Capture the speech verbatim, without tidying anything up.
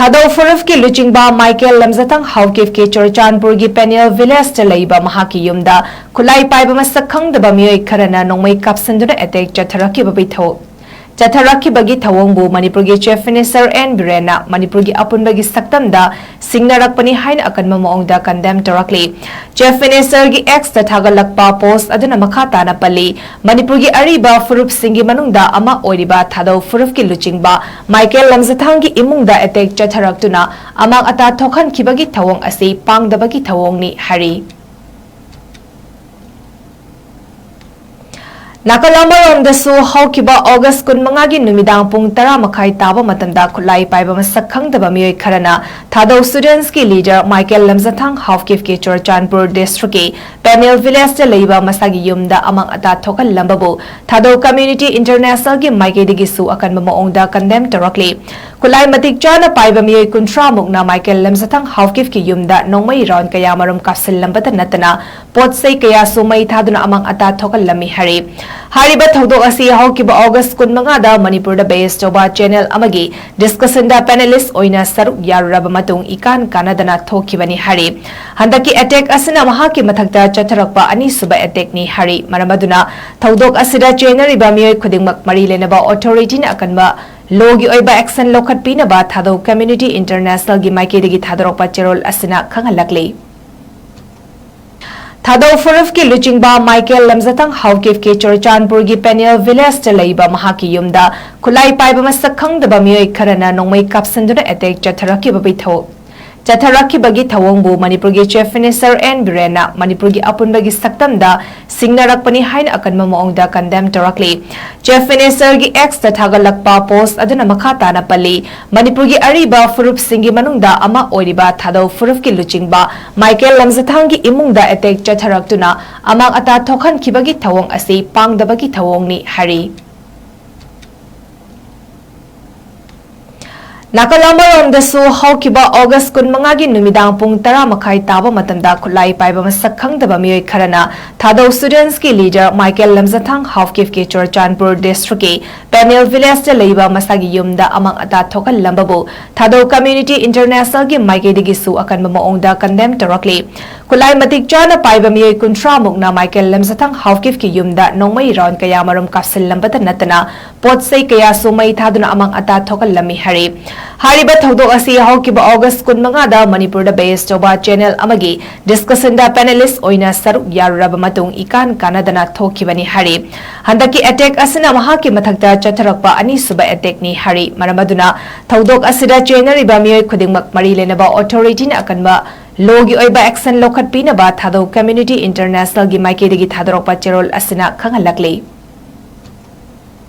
ꯊꯥꯗꯧ ꯐꯨꯔꯨꯞꯀꯤ ꯂꯨꯆꯤꯡꯕ ꯃꯥꯏꯀꯦꯜ ꯂꯝꯖꯥꯊꯥꯡ ꯍꯥꯎꯀꯤꯞꯀꯤ ꯆꯨꯔꯆꯥꯟꯄꯨꯔꯒꯤ ꯄꯦꯅꯦꯜ ꯚꯤꯂꯦꯖꯇ ꯂꯩꯕ ꯃꯍꯥꯛꯀꯤ ꯌꯨꯝꯗ ꯈꯨꯠꯂꯥꯏ ꯄꯥꯏꯕ ꯃꯁꯛ ꯈꯪꯗꯕ ꯃꯤꯑꯣꯏ ꯈꯔꯅ ꯅꯣꯡꯃꯩ ꯀꯥꯞꯁꯤꯟꯗꯨꯅ ꯑꯦꯇꯦꯛ ꯆꯠꯊꯔꯛꯈꯤꯕ ꯊꯧ-, ꯆꯠꯊꯔꯛꯈꯤꯕꯒꯤ ꯊꯧꯑꯣꯡꯕꯨ ꯃꯅꯤꯄꯨꯔꯒꯤ ꯆꯤꯐ ꯃꯤꯅꯤꯁꯇꯔ ꯑꯦꯟ ꯕꯤꯔꯦꯟꯅ ꯃꯅꯤꯄꯨꯔꯒꯤ ꯑꯄꯨꯟꯕꯒꯤ ꯁꯛꯇꯝꯗ ꯁꯤꯡꯅꯔꯛꯄꯅꯤ ꯍꯥꯏꯅ ꯑꯀꯟꯕ ꯃꯑꯣꯡꯗ ꯀꯟꯗꯦꯝ ꯇꯧꯔꯛꯂꯤ꯫ ꯆꯤꯐ ꯃꯤꯅꯤꯁꯇꯔꯒꯤ ꯑꯦꯛꯁꯇ ꯊꯥꯒꯠꯂꯛꯄ ꯄꯣꯁ ꯑꯗꯨꯅ ꯃꯈꯥ ꯇꯥꯅ ꯄꯜꯂꯤ, ꯃꯅꯤꯄꯨꯔꯒꯤ ꯑꯔꯤꯕ ꯐꯨꯔꯨꯞꯁꯤꯡꯒꯤ ꯃꯅꯨꯡꯗ ꯑꯃ ꯑꯣꯏꯔꯤꯕ ꯊꯥꯗꯧ ꯐꯨꯔꯨꯞꯀꯤ ꯂꯨꯆꯤꯡꯕ ꯃꯥꯏꯀꯦꯜ ꯂꯝꯖꯥꯊꯥꯡꯒꯤ ꯏꯃꯨꯡꯗ ꯑꯦꯇꯦꯛ ꯆꯠꯊꯔꯛꯇꯨꯅ ꯑꯃꯥꯡ ꯑꯇꯥ ꯊꯣꯛꯍꯟꯈꯤꯕꯒꯤ ꯊꯧꯑꯣꯡ ꯑꯁꯤ ꯄꯥꯡꯗꯕꯒꯤ ꯊꯧꯑꯣꯡꯅꯤ ꯍꯥꯏꯔꯤ꯫ ꯅꯥꯀꯜ ꯑꯃꯔꯣꯝꯗꯁꯨ ꯍꯧꯈꯤꯕ ꯑꯣꯒꯁ ꯀꯨꯟꯃꯉꯥꯒꯤ ꯅꯨꯃꯤꯗꯥꯡ ꯄꯨꯡ ꯇꯔꯥ ꯃꯈꯥꯏ ꯇꯥꯕ ꯃꯇꯝꯗ ꯈꯨꯠꯂꯥꯏ ꯄꯥꯏꯕ ꯃꯁꯛ ꯈꯪꯗꯕ ꯃꯤꯑꯣꯏ ꯈꯔꯅ ꯊꯥꯗꯧ ꯁ꯭ꯇꯨꯗꯦꯟꯠꯁꯀꯤ ꯂꯤꯗꯔ ꯃꯥꯏꯀꯦꯜ ꯂꯝꯖꯥꯊꯥꯡ ꯍꯥꯎꯀꯤꯞꯀꯤ ꯆꯨꯔꯆꯥꯟꯄꯨꯔ ꯗꯤꯁꯇ꯭ꯔꯤꯛꯀꯤ ꯄꯦꯅꯦꯜ ꯚꯤꯂꯦꯖꯇ ꯂꯩꯕ ꯃꯁꯥꯒꯤ ꯌꯨꯝꯗ ꯑꯃꯥꯡ ꯑꯇꯥ ꯊꯣꯛꯍꯜꯂꯝꯕꯕꯨ ꯊꯥꯗꯧ ꯀꯝꯃ꯭ꯌꯨꯅꯤꯇꯤ ꯏꯟꯇꯔꯅꯦꯁꯅꯦꯜꯒꯤ ꯃꯥꯏꯀꯩꯗꯒꯤꯁꯨ ꯑꯀꯟꯕ ꯃꯑꯣꯡꯗ ꯀꯟꯗꯦꯝ ꯇꯧꯔꯛꯂꯤ꯫ ꯈꯨꯠꯂꯥꯏ ꯃꯇꯤꯛ ꯆꯥꯅ ꯄꯥꯏꯕ ꯃꯤꯑꯣꯏ ꯀꯨꯟꯊ꯭ꯔꯥ ꯃꯨꯛꯅ ꯃꯥꯏꯀꯦꯜ ꯂꯝꯖꯥꯊꯥꯡ ꯍꯥꯎꯀꯤꯞꯀꯤ ꯌꯨꯝꯗ ꯅꯣꯡꯃꯩ ꯔꯥꯎꯟ ꯀꯌꯥꯃꯔꯨꯝ ꯀꯥꯞꯁꯤꯜꯂꯝꯕꯇ ꯅꯠꯇꯅ ꯄꯣꯠ ꯆꯩ ꯀꯌꯥꯁꯨ ꯃꯩ ꯊꯥꯗꯨꯅ ꯑꯃꯥꯡ ꯑꯇꯥ ꯊꯣꯛꯍꯜꯂꯝꯃꯤ ꯍꯥꯏꯔꯤ꯫ ꯍꯥꯏꯔꯤꯕ ꯊꯧꯗꯣꯛ ꯑꯁꯤ ꯍꯧꯈꯤꯕ ꯑꯣꯒꯁ ꯀꯨꯟꯃꯉꯥꯗ ꯃꯅꯤꯄꯨꯔꯗ ꯕꯦꯁ ꯇꯧꯕ ꯆꯦꯅꯦꯜ ꯑꯃꯒꯤ ꯗꯤꯁꯀꯁꯟꯗ ꯄꯦꯅꯦꯂꯤꯁ꯭ꯠ ꯑꯣꯏꯅ ꯁꯔꯨꯛ ꯌꯥꯔꯨꯔꯕ ꯃꯇꯨꯡ ꯏꯀꯥꯟ ꯀꯥꯟꯅꯗꯅ ꯊꯣꯛꯈꯤꯕꯅꯤ ꯍꯥꯏꯔꯤ꯫ ꯍꯟꯗꯛꯀꯤ ꯑꯦꯇꯦꯛ ꯑꯁꯤꯅ ꯃꯍꯥꯛꯀꯤ ꯃꯊꯛꯇ ꯆꯠꯊꯔꯛꯄ ꯑꯅꯤꯁꯨꯕ ꯑꯦꯇꯦꯛꯅꯤ ꯍꯥꯏꯔꯤ꯫ ꯃꯔꯝ ꯑꯗꯨꯅ ꯊꯧꯗꯣꯛ ꯑꯁꯤꯗ ꯆꯦꯟꯅꯔꯤꯕ ꯃꯤꯑꯣꯏ ꯈꯨꯗꯤꯡꯃꯛ ꯃꯔꯤ ꯂꯩꯅꯕ ꯑꯣꯊꯣꯔꯤꯇꯤꯅ ꯑꯀꯟꯕ ꯂꯣꯒꯤ ꯑꯣꯏꯕ ꯑꯦꯛꯁꯟ ꯂꯧꯈꯠꯄꯤꯅꯕ ꯊꯥꯗꯧ ꯀꯝꯃ꯭ꯌꯨꯅꯤꯇꯤ ꯏꯟꯇꯔꯅꯦꯁꯅꯦꯜꯒꯤ ꯃꯥꯏꯀꯩꯗꯒꯤ ꯊꯥꯗꯣꯔꯛꯄ ꯆꯦꯔꯣꯜ ꯑꯁꯤꯅ ꯈꯪꯍꯜꯂꯛꯂꯤ꯫ ꯊꯥꯗꯧ ꯐꯨꯔꯨꯞꯀꯤ ꯂꯨꯆꯤꯡꯕ ꯃꯥꯏꯀꯦꯜ ꯂꯝꯖꯥꯊꯥꯡ ꯍꯥꯎꯀꯤꯞꯀꯤ ꯆꯨꯔꯆꯥꯟꯄꯨꯔꯒꯤ ꯄꯦꯅꯦꯜ ꯚꯤꯂꯦꯖꯇ ꯂꯩꯕ ꯃꯍꯥꯛꯀꯤ ꯌꯨꯝꯗ ꯈꯨꯠꯂꯥꯏ ꯄꯥꯏꯕ ꯃꯁꯛ ꯈꯪꯗꯕ ꯃꯤꯑꯣꯏ ꯈꯔꯅ ꯅꯣꯡꯃꯩ ꯀꯥꯞꯁꯤꯟꯗꯨꯅ ꯑꯦꯇꯦꯛ ꯆꯠꯊꯔꯛꯈꯤꯕ ꯊꯧ-, ꯆꯠꯊꯔꯛꯈꯤꯕꯒꯤ ꯊꯧꯑꯣꯡꯕꯨ ꯃꯅꯤꯄꯨꯔꯒꯤ ꯆꯤꯐ ꯃꯤꯅꯤꯁꯇꯔ ꯑꯦꯟ ꯕꯤꯔꯦꯟꯅ ꯃꯅꯤꯄꯨꯔꯒꯤ ꯑꯄꯨꯟꯕꯒꯤ ꯁꯛꯇꯝꯗ ꯁꯤꯡꯅꯔꯛꯄꯅꯤ ꯍꯥꯏꯅ ꯑꯀꯟꯕ ꯃꯑꯣꯡꯗ ꯀꯟꯗꯦꯝ ꯇꯧꯔꯛꯂꯤ꯫ ꯆꯤꯐ ꯃꯤꯅꯤꯁꯇꯔꯒꯤ ꯑꯦꯛꯁꯇ ꯊꯥꯒꯠꯂꯛꯄ ꯄꯣꯁ ꯑꯗꯨꯅ ꯃꯈꯥ ꯇꯥꯅ ꯄꯜꯂꯤ, ꯃꯅꯤꯄꯨꯔꯒꯤ ꯑꯔꯤꯕ ꯐꯨꯔꯨꯞꯁꯤꯡꯒꯤ ꯃꯅꯨꯡꯗ ꯑꯃ ꯑꯣꯏꯔꯤꯕ ꯊꯥꯗꯧ ꯐꯨꯔꯨꯞꯀꯤ ꯂꯨꯆꯤꯡꯕ ꯃꯥꯏꯀꯦꯜ ꯂꯝꯖꯥꯊꯥꯡꯒꯤ ꯏꯃꯨꯡꯗ ꯑꯦꯇꯦꯛ ꯆꯠꯊꯔꯛꯇꯨꯅ ꯑꯃꯥꯡ ꯑꯇꯥ ꯊꯣꯛꯍꯟꯈꯤꯕꯒꯤ ꯊꯧꯑꯣꯡ ꯑꯁꯤ ꯄꯥꯡꯗꯕꯒꯤ ꯊꯧꯑꯣꯡꯅꯤ ꯍꯥꯏꯔꯤ꯫ ꯅꯥꯀꯜ ꯑꯃꯔꯣꯝꯗꯁꯨ ꯍꯧꯈꯤꯕ ꯑꯣꯒꯁ ꯀꯨꯟꯃꯉꯥꯒꯤ ꯅꯨꯃꯤꯗꯥꯡ ꯄꯨꯡ ꯇꯔꯥ ꯃꯈꯥꯏ ꯇꯥꯕ ꯃꯇꯝꯗ ꯈꯨꯠꯂꯥꯏ ꯄꯥꯏꯕ ꯃꯁꯛ ꯈꯪꯗꯕ ꯃꯤꯑꯣꯏ ꯈꯔꯅ ꯊꯥꯗꯧ students ꯀꯤ leader ꯃꯥꯏꯀꯦꯜ ꯂꯝꯖꯊꯥꯡ ꯍꯥꯎꯀꯤꯞꯀꯤ ꯆꯨꯔꯆꯥꯟꯄꯨꯔ district ꯀꯤ ꯄꯦꯅꯦꯜ village ꯇ ꯂꯩꯕ ꯃꯁꯥꯒꯤ ꯌꯨꯝꯗ ꯑꯃꯥꯡ ꯑꯇꯥ ꯊꯣꯛꯍꯜꯂꯝꯕꯕꯨ ꯊꯥꯗꯧ Community International ꯒꯤ ꯃꯥꯏꯀꯩꯗꯒꯤꯁꯨ ꯑꯀꯟꯕ ꯃꯑꯣꯡꯗ condemn ꯇꯧꯔꯛꯂꯤ꯫ ꯈꯨꯠꯂꯥꯏ ꯃꯇꯤꯛ ꯆꯥꯅ ꯄꯥꯏꯕ ꯃꯤꯑꯣꯏ ꯀꯨꯟꯊ꯭ꯔꯥ ꯃꯨꯛꯅ ꯃꯥꯏꯀꯦꯜ ꯂꯝꯖꯊꯥꯡ ꯍꯥꯎꯀꯤꯞꯀꯤ ꯌꯨꯝꯗ ꯅꯣꯡꯃꯩ round ꯀꯌꯥ ꯃꯔꯨꯝ ꯀꯥꯞꯁꯤꯜꯂꯝꯕꯇ ꯅꯠꯇꯅ ꯄꯣꯠ ꯆꯩ ꯀꯌꯥꯁꯨ ꯃꯩ ꯊꯥꯗꯨꯅ ꯑꯃꯥꯡ ꯑꯇꯥ ꯊꯣꯛꯍꯜꯂꯝꯃꯤ ꯍꯥꯏꯔꯤ꯫ ꯍꯥꯏꯔꯤꯕ ꯊꯧꯗꯣꯛ ꯑꯁꯤ ꯍꯧꯈꯤꯕ ꯑꯣꯒꯁ ꯀꯨꯟꯃꯉꯥꯗ ꯃꯅꯤꯄꯨꯔꯗ base ꯇꯧꯕ channel ꯑꯃꯒꯤ discussion ꯗ panelist ꯑꯣꯏꯅ ꯁꯔꯨꯛ ꯌꯥꯔꯨꯔꯕ ꯃꯇꯨꯡ ꯏꯀꯥꯟ ꯀꯥꯟꯅꯗꯅ ꯊꯣꯛꯈꯤꯕꯅꯤ ꯍꯥꯏꯔꯤ꯫ ꯍꯟꯗꯛꯀꯤ attack ꯑꯁꯤꯅ ꯃꯍꯥꯛꯀꯤ ꯃꯊꯛꯇ ꯆꯠꯊꯔꯛꯄ ꯑꯅꯤꯁꯨꯕ attack ꯅꯤ ꯍꯥꯏꯔꯤ꯫ ꯃꯔꯝ ꯑꯗꯨꯅ ꯊꯧꯗꯣꯛ ꯑꯁꯤꯗ ꯆꯦꯟꯅꯔꯤꯕ ꯃꯤꯑꯣꯏ ꯈꯨꯗꯤꯡꯃꯛ ꯃꯔꯤ ꯂꯩꯅꯕ authority ꯅ ꯑꯀꯟꯕ law ꯒꯤ ꯑꯣꯏꯕ action ꯂꯧꯈꯠꯄꯤꯅꯕ ꯊꯥꯗꯧ Community International ꯒꯤ ꯃꯥꯏꯀꯩꯗꯒꯤ ꯊꯥꯗꯣꯔꯛꯄ ꯆꯦꯔꯣꯜ ꯑꯁꯤꯅ ꯈꯪꯍꯜꯂꯛꯂꯤ꯫